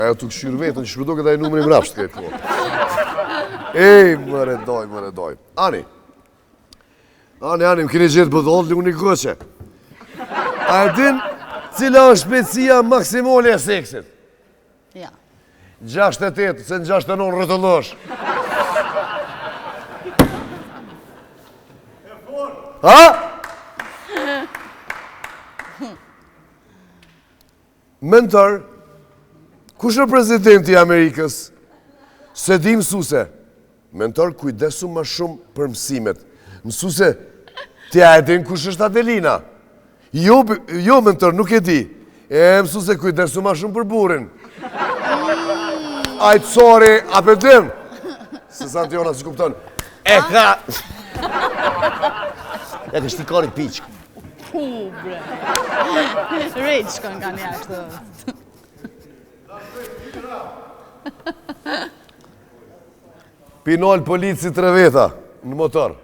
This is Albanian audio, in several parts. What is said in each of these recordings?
Ajo tu kqyrë vetën, që shpëto këtë ai numri mrapsht këtë po. Ej, më redoj, më redoj. Ani, ani, ani, më keni gjetë budallë, unë i gëqe. A e din, cila është shpejtësia maksimale e seksit? Ja. 68, se në 69 rrotullosh. Ha? Mentor, kush është presidenti i Amerikës? S'e di mësuse. Mentor, kujdesu ma shumë për mësimet. Mësuse, ti a e din kush është Adelina? Jo, jo mentor, nuk e di. E, mësuse, kujdesu ma shumë për burrin. Aj cori, a pe din? Se sa të s'i kupton. E ka... E ka shti kari piqkë. Pu, bre. Rejt shkon ka një ashtu. P'i nal polici tre veta në motor.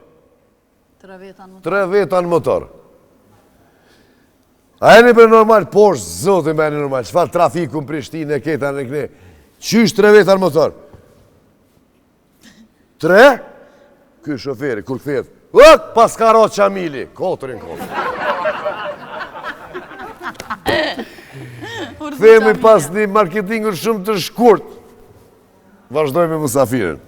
Tre veta në motor. Tre veta në motor. A jeni bre normal? Po, zoti me jeni normal. Çfarë trafiku në Prishtinë e keta në këne? Qysh tre veta në motor? Tre? Ky shoferi, kur kthehet, Uk, paska ra Qamili, kotërin kotër. Kthehemi pas një marketingu shumë të shkurt. Vazhdojmë me musafirin.